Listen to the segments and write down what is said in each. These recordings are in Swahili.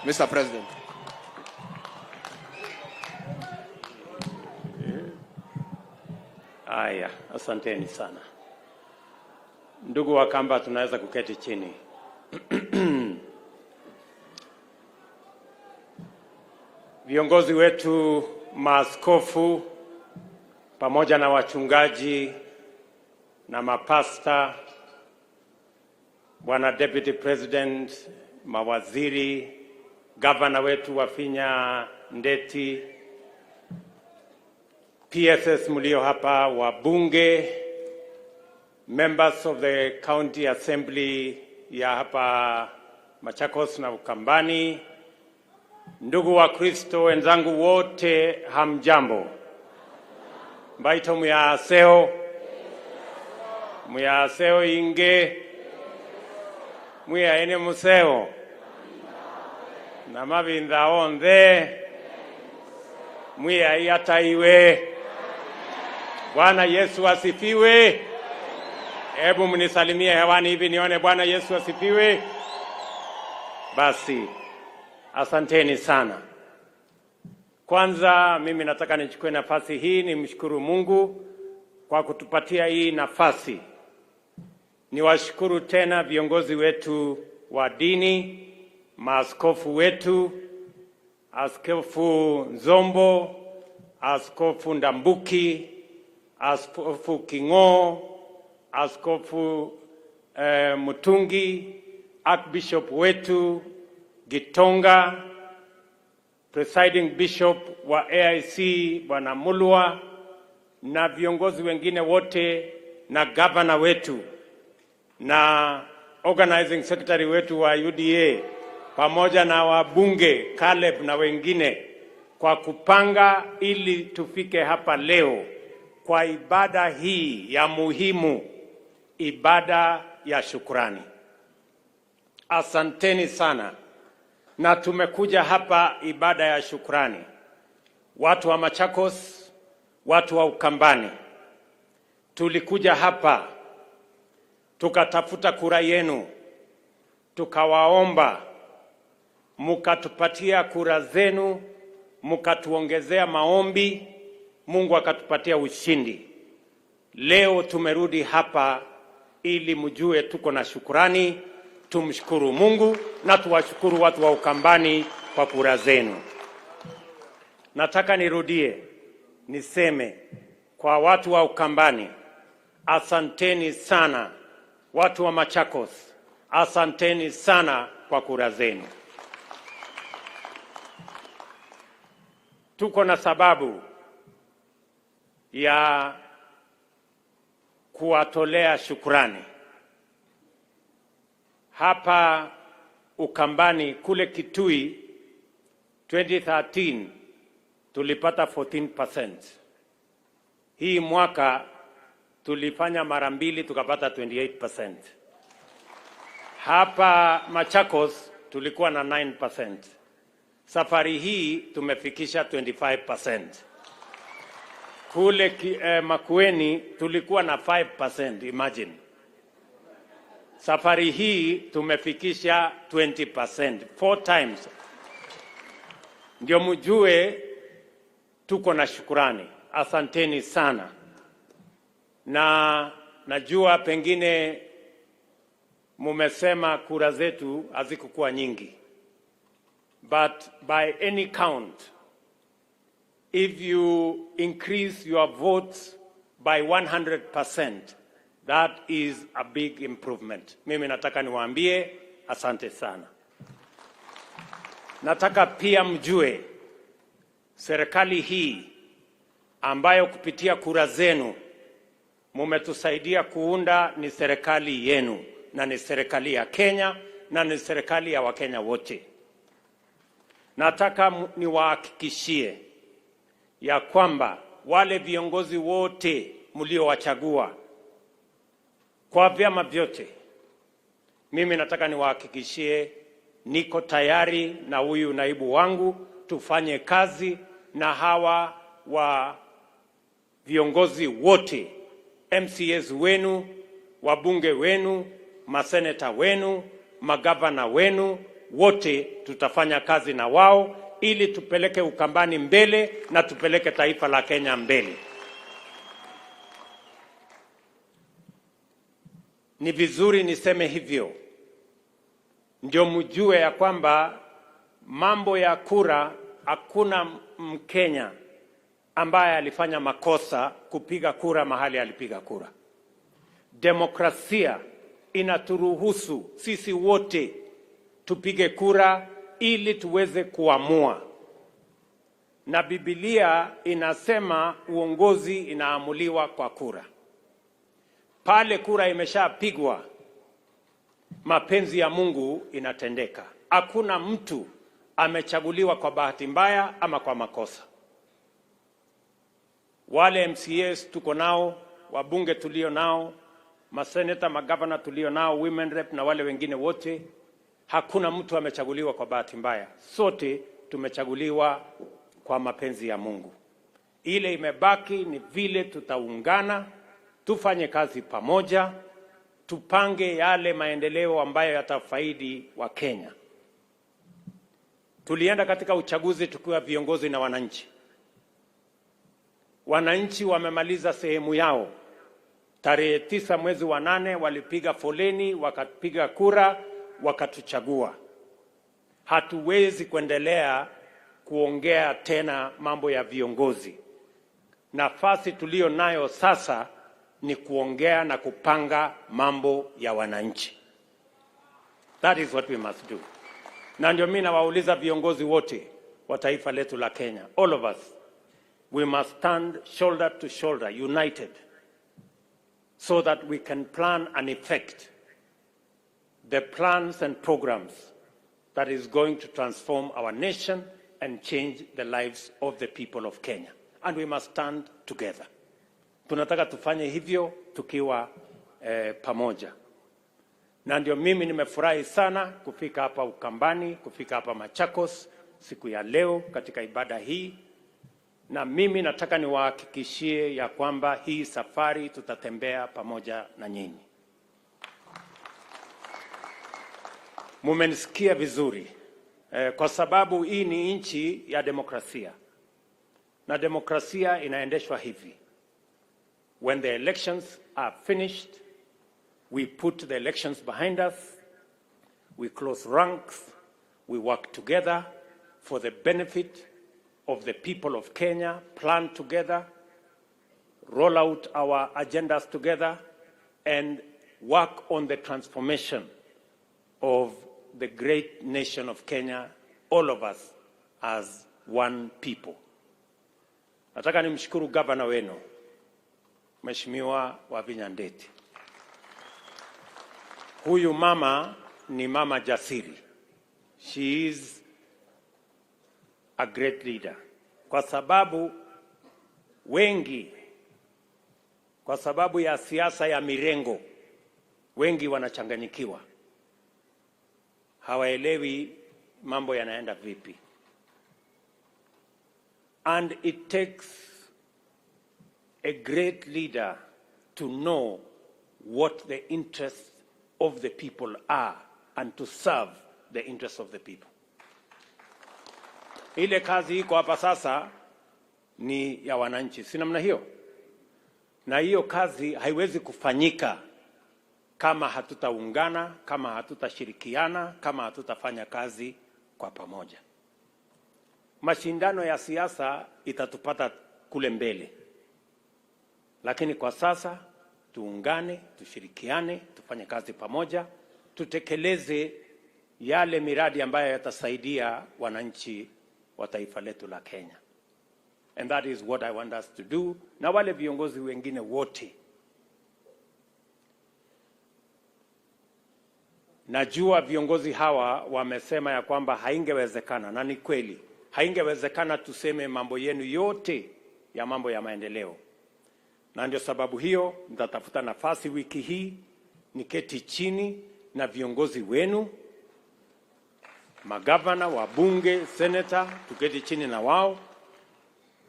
Mr. President. Haya, asanteni sana ndugu Wakamba, tunaweza kuketi chini. Viongozi wetu, maaskofu pamoja na wachungaji na mapasta, Bwana Deputy President, mawaziri, gavana wetu Wavinya Ndeti, PSS mlio hapa, wabunge, members of the County Assembly ya hapa Machakos na Ukambani, ndugu wa Kristo wenzangu wote, hamjambo. Mbaito muyaseo muyaseo inge muyaene museo na mabinda onthe mwiyaiataiwe. Bwana Yesu asifiwe. Hebu mnisalimie hewani hivi nione. Bwana Yesu asifiwe. Basi asanteni sana. Kwanza mimi nataka nichukue nafasi hii nimshukuru Mungu kwa kutupatia hii nafasi. Niwashukuru tena viongozi wetu wa dini, maaskofu wetu, Askofu Nzombo, Askofu Ndambuki, Askofu King'oo, Askofu Mutungi, Archbishop wetu Gitonga, Presiding Bishop wa AIC Bwana Mulwa na viongozi wengine wote na gavana wetu na organizing secretary wetu wa UDA pamoja na wabunge Caleb na wengine kwa kupanga ili tufike hapa leo kwa ibada hii ya muhimu, ibada ya shukrani. Asanteni sana, na tumekuja hapa ibada ya shukrani, watu wa Machakos, watu wa Ukambani, tulikuja hapa tukatafuta kura yenu, tukawaomba, mukatupatia kura zenu, mukatuongezea maombi, Mungu akatupatia ushindi. Leo tumerudi hapa ili mjue tuko na shukurani, tumshukuru Mungu na tuwashukuru watu wa Ukambani kwa kura zenu. Nataka nirudie niseme kwa watu wa Ukambani, asanteni sana. Watu wa Machakos, asanteni sana kwa kura zenu. Tuko na sababu ya kuwatolea shukrani. Hapa Ukambani kule Kitui 2013 tulipata 14%. Hii mwaka tulifanya mara mbili tukapata 28%. Hapa Machakos tulikuwa na 9%. Safari hii tumefikisha 25%. Kule Makueni tulikuwa na 5%, imagine. Safari hii tumefikisha 20%, 4 times. Ndio mjue tuko na shukurani. Asanteni sana. Na najua pengine mumesema kura zetu hazikukuwa nyingi. But by any count, if you increase your votes by 100%, that is a big improvement. Mimi nataka niwaambie asante sana. Nataka pia mjue serikali hii ambayo kupitia kura zenu mumetusaidia kuunda ni serikali yenu na ni serikali ya Kenya na ni serikali ya Wakenya wote. Nataka niwahakikishie ya kwamba wale viongozi wote mliowachagua kwa vyama vyote, mimi nataka niwahakikishie niko tayari na huyu naibu wangu tufanye kazi na hawa wa viongozi wote, MCAs wenu, wabunge wenu, maseneta wenu, magavana wenu, wote tutafanya kazi na wao ili tupeleke Ukambani mbele na tupeleke taifa la Kenya mbele. Ni vizuri niseme hivyo ndio mjue ya kwamba mambo ya kura, hakuna Mkenya ambaye alifanya makosa kupiga kura mahali alipiga kura. Demokrasia inaturuhusu sisi wote tupige kura ili tuweze kuamua, na Biblia inasema uongozi inaamuliwa kwa kura. Pale kura imeshapigwa, mapenzi ya Mungu inatendeka. Hakuna mtu amechaguliwa kwa bahati mbaya ama kwa makosa. Wale MCAs tuko nao, wabunge tulio nao, maseneta, magavana tulio nao, women rep na wale wengine wote, hakuna mtu amechaguliwa kwa bahati mbaya. Sote tumechaguliwa kwa mapenzi ya Mungu. Ile imebaki ni vile tutaungana, tufanye kazi pamoja, tupange yale maendeleo ambayo yatafaidi wa Kenya. Tulienda katika uchaguzi tukiwa viongozi na wananchi. Wananchi wamemaliza sehemu yao. Tarehe 9 mwezi wa 8 walipiga foleni, wakapiga kura, wakatuchagua. Hatuwezi kuendelea kuongea tena mambo ya viongozi. Nafasi tulio nayo sasa ni kuongea na kupanga mambo ya wananchi. That is what we must do. Na ndio mimi nawauliza viongozi wote wa taifa letu la Kenya, all of us, we must stand shoulder to shoulder, united, so that we can plan and effect the plans and programs that is going to transform our nation and change the lives of the people of Kenya. And we must stand together. Tunataka tufanye hivyo tukiwa pamoja. Na ndio mimi nimefurahi sana kufika hapa Ukambani, kufika hapa Machakos siku ya leo katika ibada hii. Na mimi nataka niwahakikishie ya kwamba hii safari tutatembea pamoja na nyinyi. Mumenisikia vizuri kwa sababu hii ni nchi ya demokrasia. Na demokrasia inaendeshwa hivi. When the elections are finished, we put the elections behind us, we close ranks, we work together for the benefit of the people of Kenya, plan together, roll out our agendas together, and work on the transformation of the great nation of Kenya, all of us as one people. Nataka nimshukuru gavana wenu, Mheshimiwa Wavinya Ndeti. Huyu mama ni mama jasiri. She is a great leader. Kwa sababu wengi, kwa sababu ya siasa ya mirengo, wengi wanachanganyikiwa. Hawaelewi mambo yanaenda vipi. And it takes a great leader to know what the interests of the people are and to serve the interests of the people. Ile kazi iko hapa sasa ni ya wananchi, si namna hiyo? Na hiyo kazi haiwezi kufanyika kama hatutaungana, kama hatutashirikiana, kama hatutafanya kazi kwa pamoja. Mashindano ya siasa itatupata kule mbele. Lakini kwa sasa tuungane, tushirikiane, tufanye kazi pamoja, tutekeleze yale miradi ambayo yatasaidia wananchi wa taifa letu la Kenya. And that is what I want us to do. Na wale viongozi wengine wote. Najua viongozi hawa wamesema ya kwamba haingewezekana, na ni kweli. Haingewezekana tuseme mambo yenu yote ya mambo ya maendeleo. Na ndio sababu hiyo nitatafuta nafasi wiki hii niketi chini na viongozi wenu, magavana, wabunge, senator, tuketi chini na wao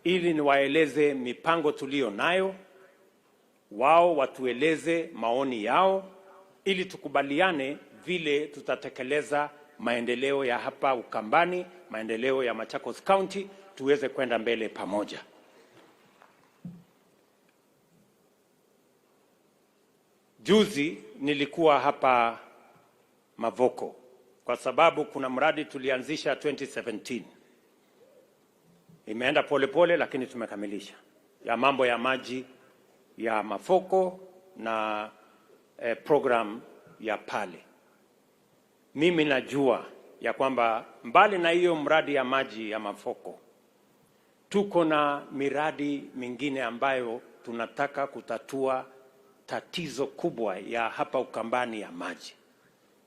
ili niwaeleze mipango tulio nayo, wao watueleze maoni yao ili tukubaliane vile tutatekeleza maendeleo ya hapa Ukambani, maendeleo ya Machakos County, tuweze kwenda mbele pamoja. Juzi nilikuwa hapa Mavoko kwa sababu kuna mradi tulianzisha 2017. Imeenda polepole lakini tumekamilisha, ya mambo ya maji ya Mavoko na program ya pale. Mimi najua ya kwamba mbali na hiyo mradi ya maji ya Mavoko, tuko na miradi mingine ambayo tunataka kutatua tatizo kubwa ya hapa Ukambani ya maji.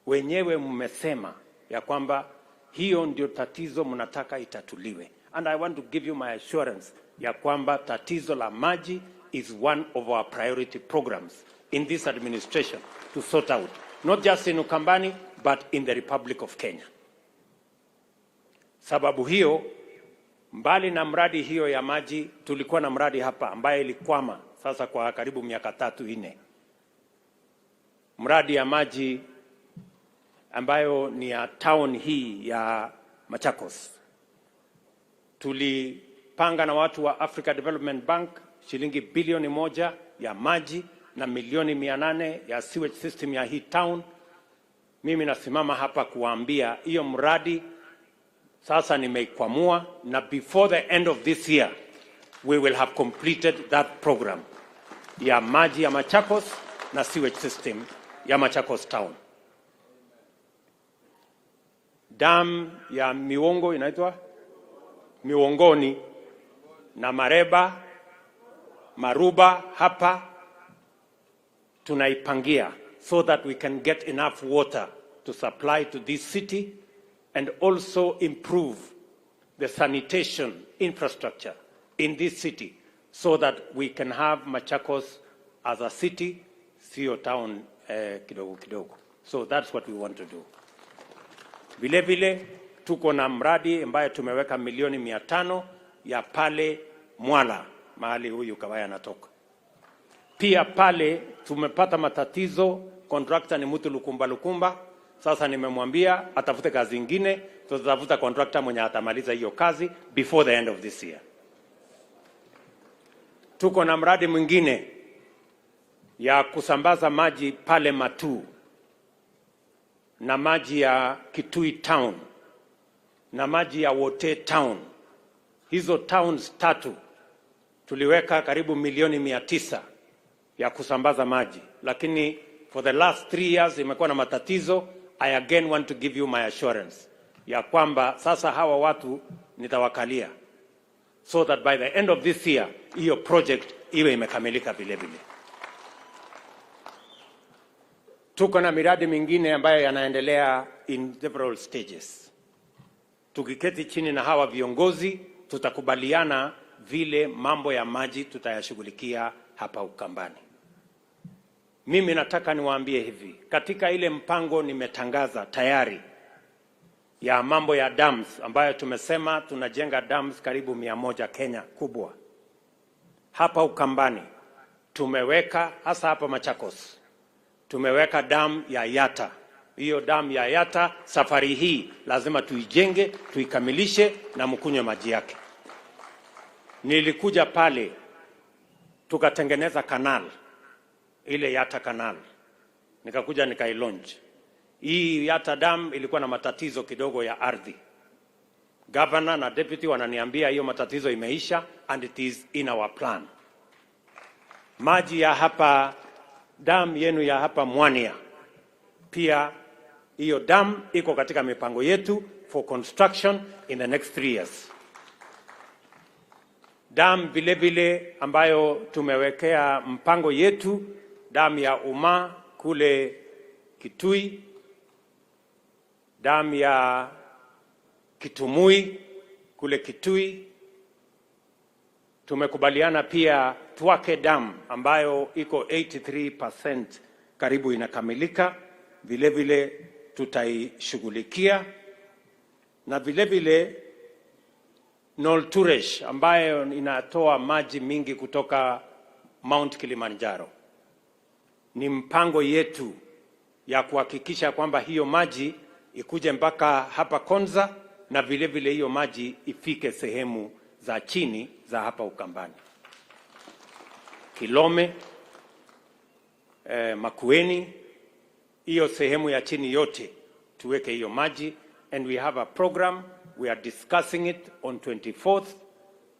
Wenyewe mmesema ya kwamba hiyo ndio tatizo mnataka itatuliwe. And I want to give you my assurance ya kwamba tatizo la maji is one of our priority programs in this administration to sort out, not just in Ukambani but in the Republic of Kenya. Sababu hiyo, mbali na mradi hiyo ya maji, tulikuwa na mradi hapa ambaye ilikwama sasa kwa karibu miaka 3-4. Mradi ya maji ambayo ni ya town hii ya Machakos. Tulipanga na watu wa Africa Development Bank shilingi bilioni 1 ya maji na milioni 800 ya sewage system ya hii town. Mimi nasimama hapa kuwaambia hiyo mradi sasa nimeikwamua, na before the end of this year we will have completed that program ya maji ya Machakos na sewage system ya Machakos town. Dam ya Miwongo inaitwa Miwongoni na Mareba Maruba hapa tunaipangia so that we can get enough water to supply to this city and also improve the sanitation infrastructure in this city so that we can have Machakos as a city, sio town kidogo kidogo. So that's what we want to do. Vile vile tuko na mradi ambayo tumeweka milioni 500 ya pale Mwala, mahali huyu Kawaya anatoka. Pia pale tumepata matatizo, contractor ni mtu lukumba lukumba. Sasa nimemwambia atafute kazi nyingine, tutatafuta contractor mwenye atamaliza hiyo kazi before the end of this year. Tuko na mradi mwingine ya kusambaza maji pale Matu na maji ya Kitui Town na maji ya Wote Town. Hizo towns tatu tuliweka karibu milioni 900 ya kusambaza maji, lakini for the last 3 years imekuwa na matatizo. I again want to give you my assurance ya kwamba sasa hawa watu nitawakalia so that by the end of this year hiyo project iwe imekamilika vile vile. Tuko na miradi mingine ambayo yanaendelea in several stages. Tukiketi chini na hawa viongozi tutakubaliana vile mambo ya maji tutayashughulikia hapa Ukambani. Mimi nataka niwaambie hivi, katika ile mpango nimetangaza tayari ya mambo ya dams ambayo tumesema tunajenga dams karibu 100 Kenya kubwa. Hapa Ukambani tumeweka, hasa hapa Machakos, tumeweka dam ya Yata. Hiyo dam ya Yata safari hii lazima tuijenge, tuikamilishe na mkunywe maji yake. Nilikuja pale tukatengeneza canal, ile Yata canal. Nikakuja nikailaunch. Hii Yata dam ilikuwa na matatizo kidogo ya ardhi. Governor na deputy wananiambia hiyo matatizo imeisha and it is in our plan. Maji ya hapa dam yenu ya hapa Mwania, pia hiyo dam iko katika mipango yetu for construction in the next 3 years. Dam vile vile ambayo tumewekea mpango yetu, dam ya Uma kule Kitui, dam ya Kitumui kule Kitui. Tumekubaliana pia Twake Dam ambayo iko 83% karibu inakamilika, vile vile tutaishughulikia. Na vile vile Nolturesh ambayo inatoa maji mingi kutoka Mount Kilimanjaro. Ni mpango yetu ya kuhakikisha kwamba hiyo maji ikuje mpaka hapa Konza, na vile vile hiyo maji ifike sehemu za chini za hapa Ukambani, Kilome, Makueni, hiyo sehemu ya chini yote tuweke hiyo maji, and we have a program, we are discussing it on 24th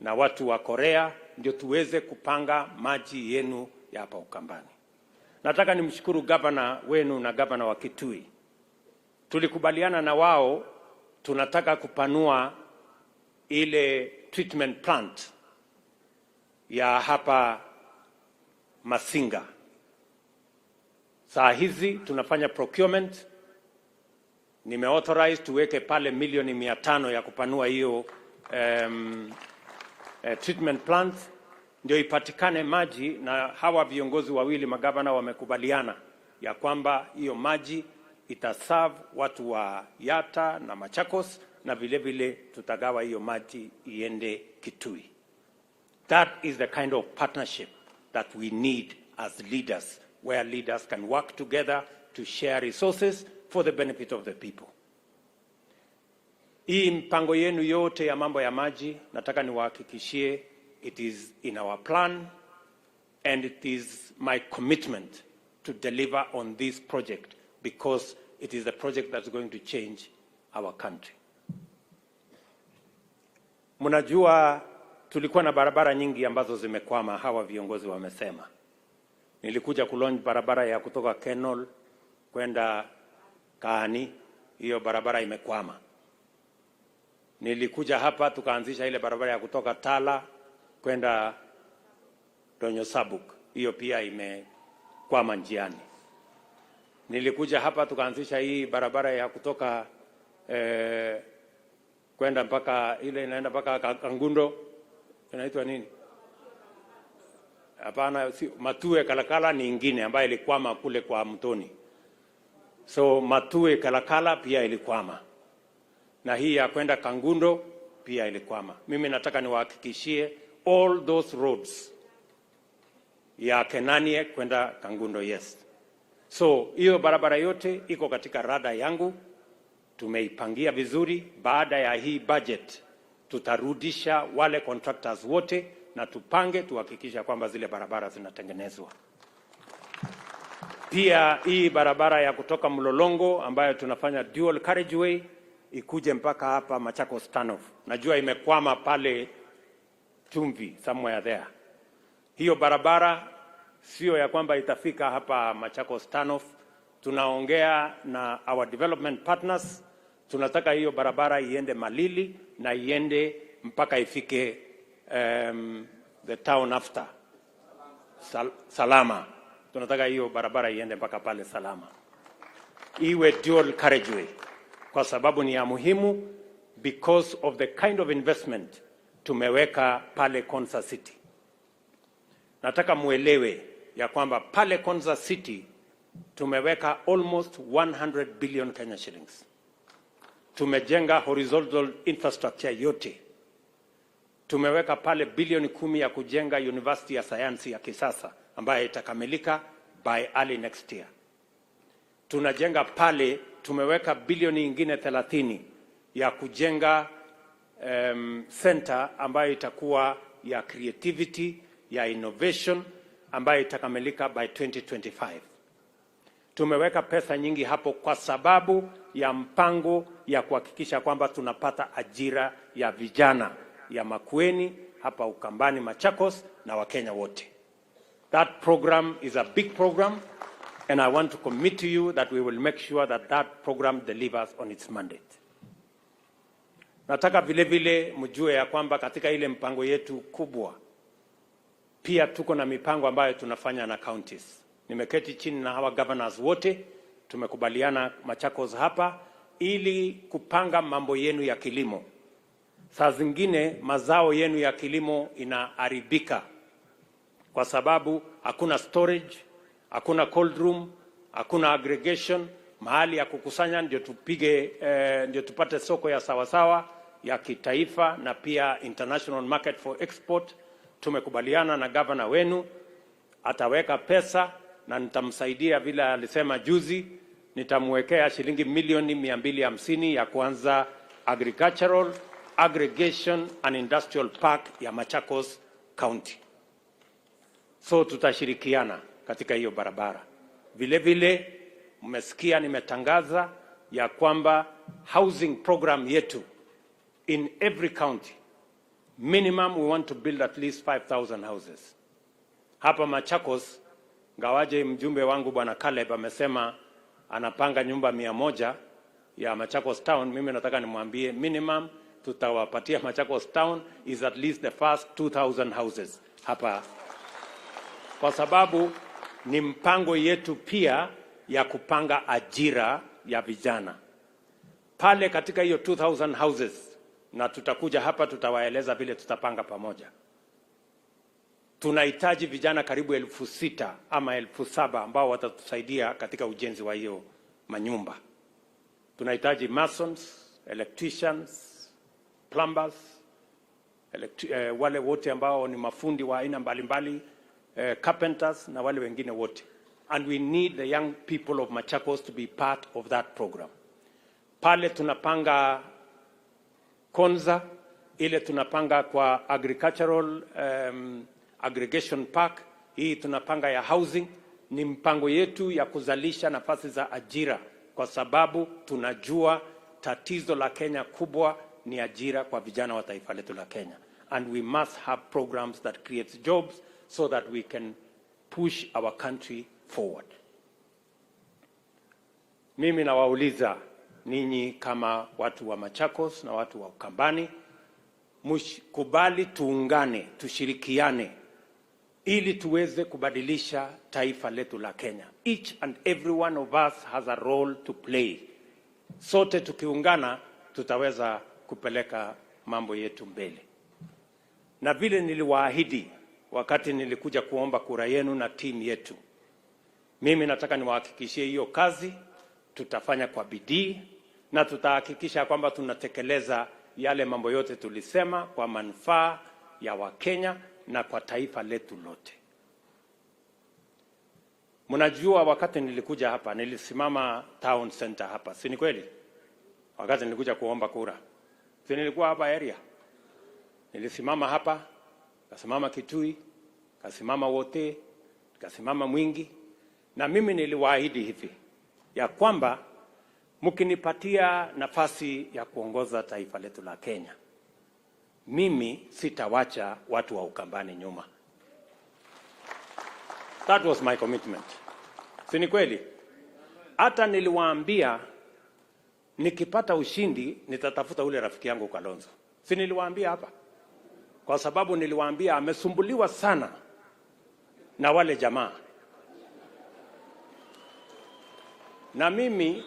na watu wa Korea, ndio tuweze kupanga maji yenu ya hapa Ukambani. Nataka nimshukuru gavana wenu na gavana wa Kitui. Tulikubaliana na wao, tunataka kupanua ile treatment plant ya hapa Masinga. Saa hizi tunafanya procurement, nimeauthorize tuweke pale milioni 500 ya kupanua hiyo treatment plant ndio ipatikane maji, na hawa viongozi wawili magavana wamekubaliana ya kwamba hiyo maji itaserve watu wa Yatta na Machakos, na vile vile tutagawa hiyo maji iende Kitui. That is the kind of partnership that we need as leaders, where leaders can work together to share resources for the benefit of the people. Hii mpango yenu yote ya mambo ya maji, nataka niwahakikishie it is in our plan and it is my commitment to deliver on this project because it is the project that's going to change our country. Mnajua tulikuwa na barabara nyingi ambazo zimekwama, hawa viongozi wamesema. Nilikuja kulaunch barabara ya kutoka Kenol kwenda Kaani, hiyo barabara imekwama. Nilikuja hapa tukaanzisha ile barabara ya kutoka Tala kwenda Donyo Sabuk, hiyo pia imekwama njiani. Nilikuja hapa tukaanzisha hii barabara ya kutoka kwenda mpaka ile inaenda mpaka Kangundo, inaitwa nini? Hapana, si, Matue Kalakala ni ingine ambayo ilikwama kule kwa mtoni. So Matue Kalakala pia ilikwama, na hii ya kwenda Kangundo pia ilikwama. Mimi nataka niwahakikishie all those roads ya Kenanie kwenda Kangundo, yes. So hiyo barabara yote iko katika rada yangu, tumeipangia vizuri. Baada ya hii budget tutarudisha wale contractors wote na tupange tuhakikisha kwamba zile barabara zinatengenezwa. Pia hii barabara ya kutoka Mlolongo ambayo tunafanya dual carriageway ikuje mpaka hapa Machakos Turnoff. Najua imekwama pale Chumvi somewhere there. Hiyo barabara sio ya kwamba itafika hapa Machakos Turnoff. Tunaongea na our development partners, tunataka hiyo barabara iende Malili na iende mpaka ifike the town after Salama. Tunataka hiyo barabara iende mpaka pale Salama, iwe dual carriageway kwa sababu ni ya muhimu because of the kind of investment tumeweka pale Konza City. Nataka muelewe ya kwamba pale Konza City tumeweka almost 100 billion Kenya shillings. Tumejenga horizontal infrastructure yote. Tumeweka pale bilioni 10 ya kujenga university ya sayansi ya kisasa ambayo itakamilika by early next year. Tunajenga pale, tumeweka bilioni ingine 30 ya kujenga center ambayo itakuwa ya creativity, ya innovation, ambayo itakamilika by 2025. Tumeweka pesa nyingi hapo kwa sababu ya mpango ya kuhakikisha kwamba tunapata ajira ya vijana ya Makueni hapa Ukambani, Machakos na Wakenya wote. That program is a big program, and I want to commit to you that we will make sure that that program delivers on its mandate. Nataka vile vile mjue ya kwamba katika ile mpango yetu kubwa pia tuko na mipango ambayo tunafanya na counties. Nimeketi chini na hawa governors wote, tumekubaliana Machakos hapa ili kupanga mambo yenu ya kilimo. Saa zingine mazao yenu ya kilimo inaharibika kwa sababu hakuna storage, hakuna cold room, hakuna aggregation, mahali ya kukusanya ndio tupige ndio tupate soko ya sawasawa ya kitaifa na pia international market for export. Tumekubaliana na governor wenu ataweka pesa na nitamsaidia vile alisema juzi. Nitamwekea shilingi milioni 250 ya kuanza Agricultural Aggregation and Industrial Park ya Machakos County. So tutashirikiana katika hiyo barabara. Vile vile mmesikia nimetangaza ya kwamba housing program yetu, in every county minimum we want to build at least 5000 houses. Hapa Machakos, ingawaje mjumbe wangu Bwana Caleb amesema anapanga nyumba 100 ya Machakos Town, mimi nataka nimwambie minimum tutawapatia Machakos Town is at least the first 2000 houses hapa, kwa sababu ni mpango yetu pia ya kupanga ajira ya vijana pale katika hiyo 2000 houses, na tutakuja hapa tutawaeleza vile tutapanga pamoja. Tunahitaji vijana karibu 6,000 ama 7,000 ambao watatusaidia katika ujenzi wa hiyo manyumba. Tunahitaji masons, electricians, plumbers, wale wote ambao ni mafundi wa aina mbalimbali, carpenters na wale wengine wote. And we need the young people of Machakos to be part of that program. Pale tunapanga Konza, ile tunapanga kwa agricultural aggregation park, hii tunapanga ya housing, ni mpango yetu ya kuzalisha nafasi za ajira, kwa sababu tunajua tatizo la Kenya kubwa ni ajira kwa vijana wa taifa letu la Kenya. And we must have programs that creates jobs so that we can push our country forward. Mimi nawauliza ninyi kama watu wa Machakos na watu wa Ukambani, mkubali tuungane, tushirikiane ili tuweze kubadilisha taifa letu la Kenya. Each and every one of us has a role to play. Sote tukiungana tutaweza kupeleka mambo yetu mbele. Na vile niliwaahidi wakati nilikuja kuomba kura yenu na timu yetu, mimi nataka niwahakikishie hiyo kazi tutafanya kwa bidii na tutahakikisha kwamba tunatekeleza yale mambo yote tulisema kwa manufaa ya Wakenya na kwa taifa letu lote. Mnajua wakati nilikuja hapa nilisimama town center hapa, si ni kweli? Wakati nilikuja kuomba kura, si nilikuwa hapa area? Nilisimama hapa, kasimama Kitui, kasimama Wote, kasimama Mwingi, na mimi niliwaahidi hivi ya kwamba mkinipatia nafasi ya kuongoza taifa letu la Kenya, mimi sitawacha watu wa Ukambani nyuma. That was my commitment. Si ni kweli? Hata niliwaambia nikipata ushindi nitatafuta ule rafiki yangu Kalonzo. Si niliwaambia hapa? Kwa sababu niliwaambia amesumbuliwa sana na wale jamaa. Na mimi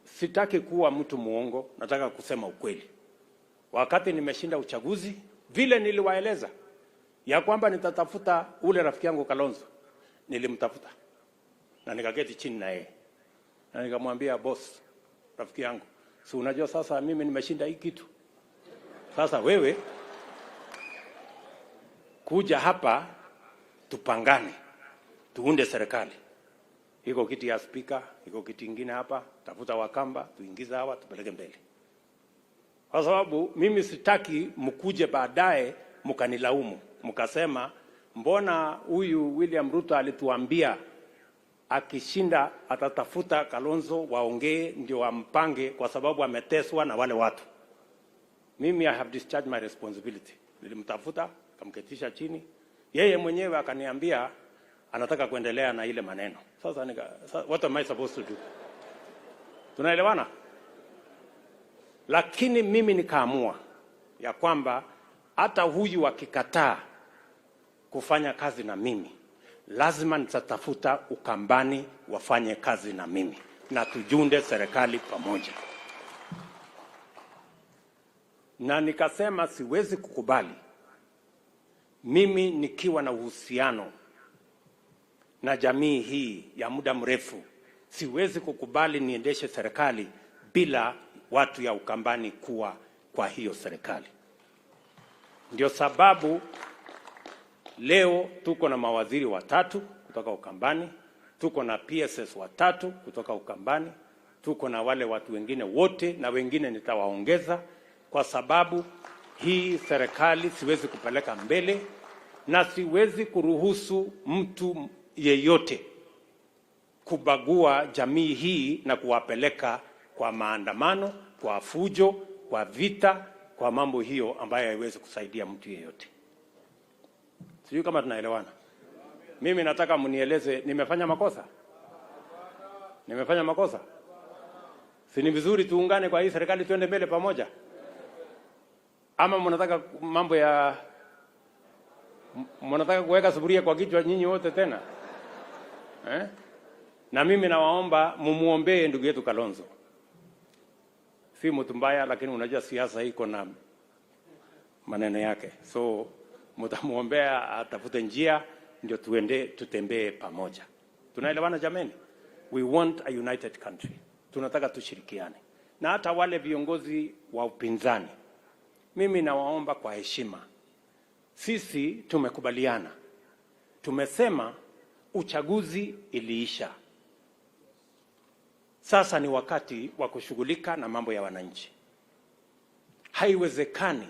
sitaki kuwa mtu muongo, nataka kusema ukweli. Wakati nimeshinda uchaguzi, vile niliwaeleza ya kwamba nitatafuta ule rafiki yangu Kalonzo, nilimtafuta na nikaketi chini na yeye na nikamwambia, "Boss, rafiki yangu, si unajua sasa mimi nimeshinda hii kitu? Sasa wewe kuja hapa tupangane, tuunde serikali. Iko kiti ya spika, iko kiti ingine hapa, tafuta Wakamba, tuingize hawa, tupeleke mbele. Kwa sababu mimi sitaki mkuje baadaye mkanilaumu, mkasema mbona huyu William Ruto alituambia akishinda atatafuta Kalonzo waongee ndio wampange, kwa sababu ameteswa na wale watu." Mimi I have discharged my responsibility. Nilimtafuta, kamketisha chini, yeye mwenyewe akaniambia anataka kuendelea na ile maneno. Sasa what am I supposed to do? Tunaelewana? Lakini mimi nikaamua ya kwamba hata huyu akikataa kufanya kazi na mimi, lazima nitatafuta Ukambani wafanye kazi na mimi na tuunde serikali pamoja. Na nikasema siwezi kukubali mimi nikiwa na uhusiano na jamii hii ya muda mrefu, siwezi kukubali niendeshe serikali bila watu ya Ukambani kuwa kwa hiyo serikali. Ndio sababu leo tuko na mawaziri watatu kutoka Ukambani. Tuko na PSs watatu kutoka Ukambani, tuko na wale watu wengine wote na wengine nitawaongeza, kwa sababu hii serikali siwezi kupeleka mbele na siwezi kuruhusu mtu yeyote kubagua jamii hii na kuwapeleka kwa maandamano, kwa fujo, kwa vita, kwa mambo hiyo ambayo haiwezi kusaidia mtu yeyote. Sijui kama tunaelewana. Mimi nataka mnieleze, nimefanya makosa? Nimefanya makosa? Si ni vizuri tuungane kwa hii serikali tuende mbele pamoja? Ama mnataka mambo ya mnataka kuweka sufuria kwa kichwa nyinyi wote tena, eh? Na mimi nawaomba mumuombee ndugu yetu Kalonzo. Si mtu mbaya, lakini unajua siasa iko na maneno yake, so mtamuombea atafute njia ndio tuende tutembee pamoja. Tunaelewana jameni? We want a united country. Tunataka tushirikiane na hata wale viongozi wa upinzani. Mimi nawaomba kwa heshima, sisi tumekubaliana, tumesema uchaguzi iliisha. Sasa ni wakati wa kushughulika na mambo ya wananchi. Haiwezekani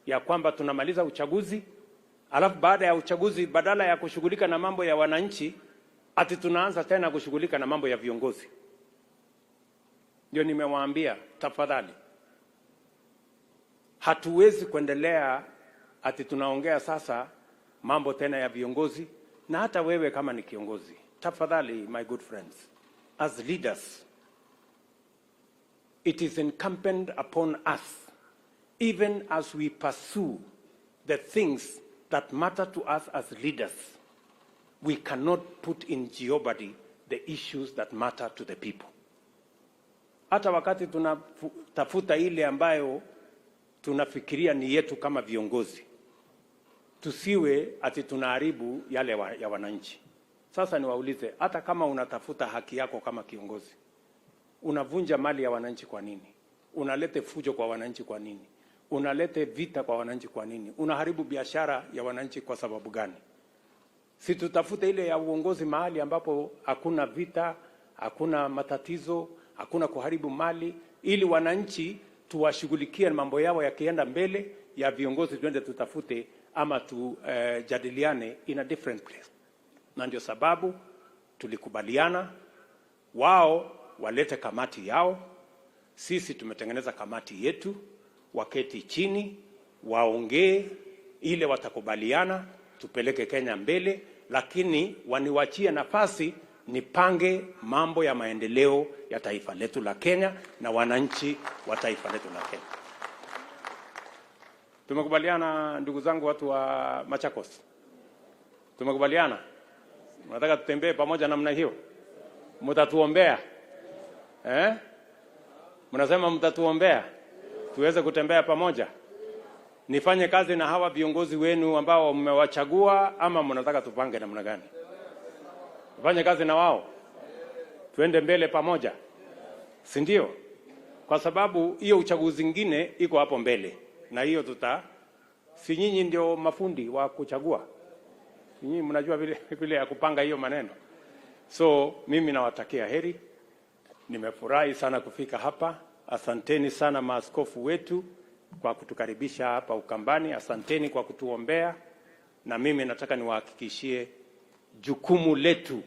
ya kwamba tunamaliza uchaguzi alafu baada ya uchaguzi badala ya kushughulika na mambo ya wananchi ati tunaanza tena kushughulika na mambo ya viongozi. Ndio nimewaambia, tafadhali, hatuwezi kuendelea ati tunaongea sasa mambo tena ya viongozi. Na hata wewe kama ni kiongozi, tafadhali, my good friends, as leaders, it is incumbent upon us, even as we pursue the things that matter to us as leaders, we cannot put in jeopardy the issues that matter to the people. Hata wakati tunatafuta ile ambayo tunafikiria ni yetu kama viongozi, tusiwe ati tunaharibu yale ya wananchi. Sasa niwaulize, hata kama unatafuta haki yako kama kiongozi, unavunja mali ya wananchi kwa nini? Unalete fujo kwa wananchi kwa nini? Unalete vita kwa wananchi kwa nini? Unaharibu biashara ya wananchi kwa sababu gani? Si tutafute ile ya uongozi mahali ambapo hakuna vita, hakuna matatizo, hakuna kuharibu mali, ili wananchi tuwashughulikie mambo yao yakienda mbele ya viongozi, tuende tutafute ama tujadiliane in a different place. Na ndio sababu tulikubaliana wao walete kamati yao, sisi tumetengeneza kamati yetu, waketi chini waongee ile watakubaliana, tupeleke Kenya mbele, lakini waniwachie nafasi nipange mambo ya maendeleo ya taifa letu la Kenya na wananchi wa taifa letu la Kenya. Tumekubaliana ndugu zangu, watu wa Machakos, tumekubaliana. Nataka tutembee pamoja namna hiyo, mtatuombea, eh? Mnasema mtatuombea tuweze kutembea pamoja. Nifanye kazi na hawa viongozi wenu ambao mmewachagua, ama mnataka tupange namna gani? Tufanye kazi na wao, tuende mbele pamoja, si ndio? Kwa sababu hiyo uchaguzi ingine iko hapo mbele, na hiyo tuta, si nyinyi ndio mafundi wa kuchagua? Nyinyi mnajua vile vile ya kupanga hiyo maneno. So mimi nawatakia heri. Nimefurahi sana kufika hapa. Asanteni sana maaskofu wetu kwa kutukaribisha hapa Ukambani. Asanteni kwa kutuombea, na mimi nataka niwahakikishie jukumu letu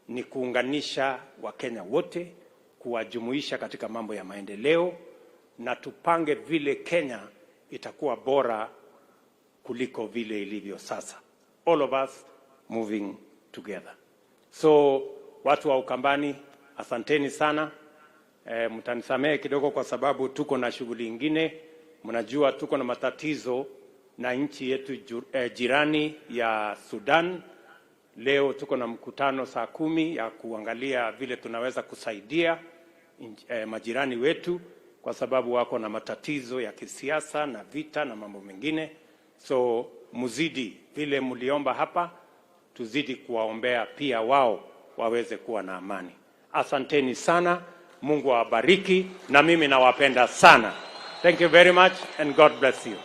ni kuunganisha Wakenya wote, kuwajumuisha katika mambo ya maendeleo, na tupange vile Kenya itakuwa bora kuliko vile ilivyo sasa. All of us moving together. So watu wa Ukambani, asanteni sana. Mtanisamehe kidogo kwa sababu tuko na shughuli ingine. Mnajua tuko na matatizo na nchi yetu jirani ya Sudan. Leo tuko na mkutano saa 10 ya kuangalia vile tunaweza kusaidia majirani wetu kwa sababu wako na matatizo ya kisiasa na vita na mambo mengine. So muzidi vile mliomba hapa, tuzidi kuwaombea pia wao waweze kuwa na amani. Asanteni sana, Mungu awabariki, na mimi nawapenda sana. Thank you very much and God bless you.